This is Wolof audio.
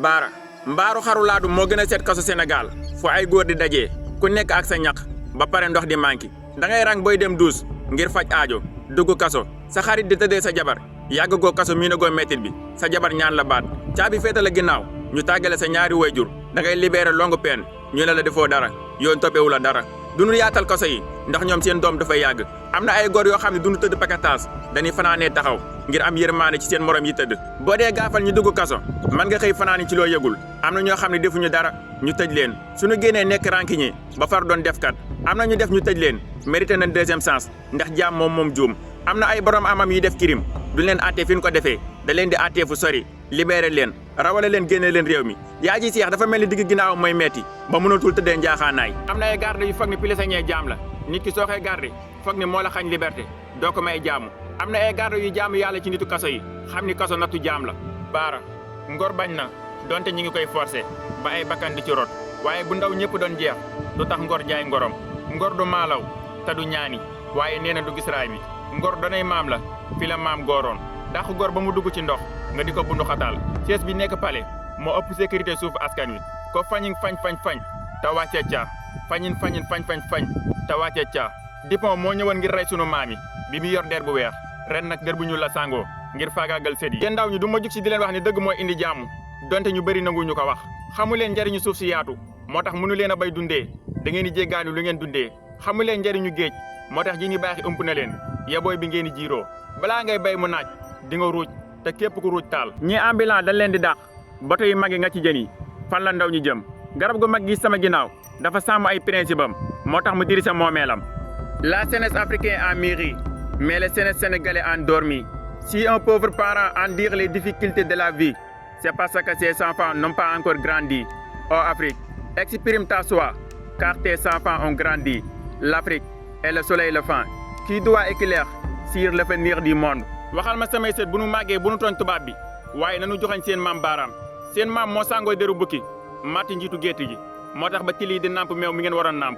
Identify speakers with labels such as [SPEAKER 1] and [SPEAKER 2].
[SPEAKER 1] baara mbaaru xaru laadum moo gën a set kaso Sénégal fu ay góor di dajee ku nekk ak sa ñaq ba pare ndox di manki da ngay rang booy dem duus ngir faj aajo dugg kaso sa xarit di tëddee sa jabar yàgg goo kaso mii na goo mettit bi sa jabar ñaan la baat caabi féeta la ginnaaw ñu tàggale sa ñaari wayjur da ngay libéré longue peine ñu ne la defoo dara yoon toppewu la dara duñu yaatal kaso yi ndax ñoom seen doom dafay yàgg am na ay góor yoo xam ne duñu tëdd paquetage dañuy fanaanee taxaw ngir am yërmaane ci seen morom yi tëdd boo dee gaafal ñu dugg kaso man nga xëy fanaani ci loo yëgul am na ñoo xam ne defuñu dara ñu tëj leen suñu génnee nekk rancunier ba far doon defkat am na ñu def ñu tëj leen mérité nañ deuxième chance ndax jaam moom juum am na ay borom amam yi def crime duñ leen àttee fi ñu ko defee da leen di àttee fu sori libéré leen rawale leen génne leen réew mi yaa ji seex dafa mel ni digg ginnaaw mooy metti ba mënatul tëddee njaaxaanaay am na ay garde yu foog ni prisonnier jaam la nit ki soo koy garde foog ni moo la xañ liberté doo ko may jaamu am na ay garde yu jaamu yàlla ci nitu kaso yi xam ni kaso nattu jaam la baara ngor bañ na donte ñi ngi koy forcé ba ay bakkan di ci rot waaye bu ndaw ñëpp doon jeex du tax ngor jaay ngorom ngor du maalaw te du ñaani waaye nee na du gis raay bi ngor danay maam la fi la maam gooroon dàq gor ba mu dugg ci ndox nga di ko bundu xataal siège bi nekk palais moo ëpp sécurité suuf askan wi ko fañin fañ te wàcce caa fañin fañ te wàcce caa Dupont moo ñëwoon ngir rey sunu maam yi bi mu yor der bu weex ren nag der bu ñuul la sangoo ngir faagaagal sët yi yéen ndaw ñi du ma jug si di leen wax ne dëgg mooy indi jàmm donte ñu bëri nangu ñu ko wax xamu leen njariñu suuf si yaatu moo tax mënu leen a bay dundee da ngeen di jéggaani lu ngeen dundee xamu leen njariñu géej moo tax ji ni baaxi ëmp na leen yebooy bi ngeen di jiiroo balaa ngay bay mu naaj di nga ruuj te képp ku ruuj taal ñi ambulant dañ leen di dàq bato yu mag yi nga ci jën yi fan la ndaw ñi jëm garab gu mag gi sama ginnaaw dafa sàmm ay principe am moo tax mu diri sa moomeelam la jeunesse africaine en mairie mais la jeunesse sénégalais en dormi si un pauvre parent endure les difficultés de la vie c'est parce que ses enfants n'ont pas encore grandi ô Afrique exprime ta joie car tes enfants ont grandi l'Afrique est le soleil levant qui doit éclairer sur l'avenir du monde waxal ma samay sët bu nu màggee bu nu tooñ tubaab bi waaye nanu joxañ seen maam baaraam seen maam moo sàngoo deru bukki matti njiitu gétt gi moo tax ba tili di namp meew mi ngeen waroon namp